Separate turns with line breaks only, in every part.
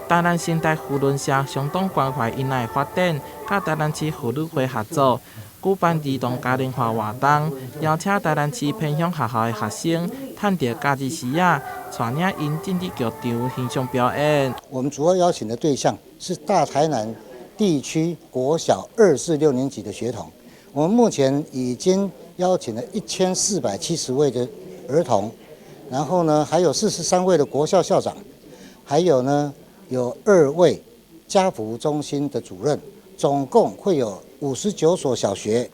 台南成大扶輪社相當關懷囡仔的發展，佮台南市婦女會合作，舉辦兒童嘉年華活動，邀請台南市偏鄉學校的學生，趁著假日時仔，帶領𪜶進入劇場欣賞表演。
我們主要邀請的對象是大台南地區國小2至6年級的學童。我們目前已經邀請了1470位的兒童，然後呢，還有43位的國校校長，還有呢，有2位家扶中心的主任，總共會有59所小學、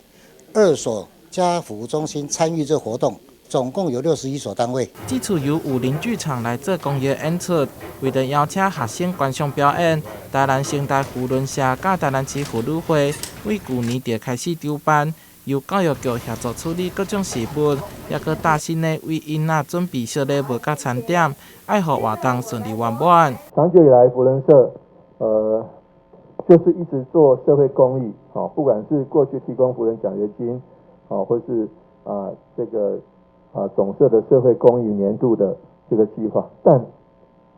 2所家扶中心參與這活動，總共有61所單位。
這次由武林劇場來做公益演出，為著邀請學生觀賞表演，台南成大扶輪社佮台南市婦女會對舊年就開始籌辦，由教育局協助處理各種事務，抑閣貼心的為囡仔準備小禮物佮餐點，愛予活動順利圓滿。
長久以來，扶輪社，就是一直做社會公益，好，不管是過去提供扶輪獎學金，好，或是啊這個啊總社的社會公益年度的這個計劃，但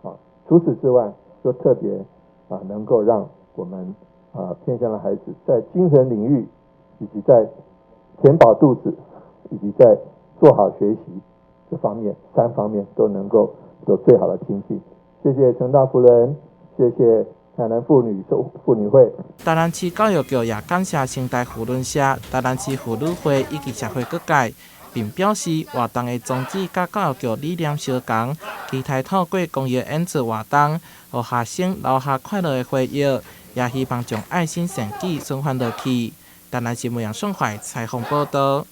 啊除此之外，就特別啊能夠讓我們啊偏鄉的孩子在精神領域，以及在填飽肚子，以及在做好學習這方面，三方面都能夠有最好的經濟。謝謝成大扶輪，謝謝台南婦女會。
台南市教育局也感謝成大扶輪社、台南市婦女會以及社會各界，並表示活動的宗旨佮教育局理念相仝，期待透過公益演出活動，予學生留下快樂的回憶，也希望將愛心善舉循環落去。台南新聞楊順懷採訪報導。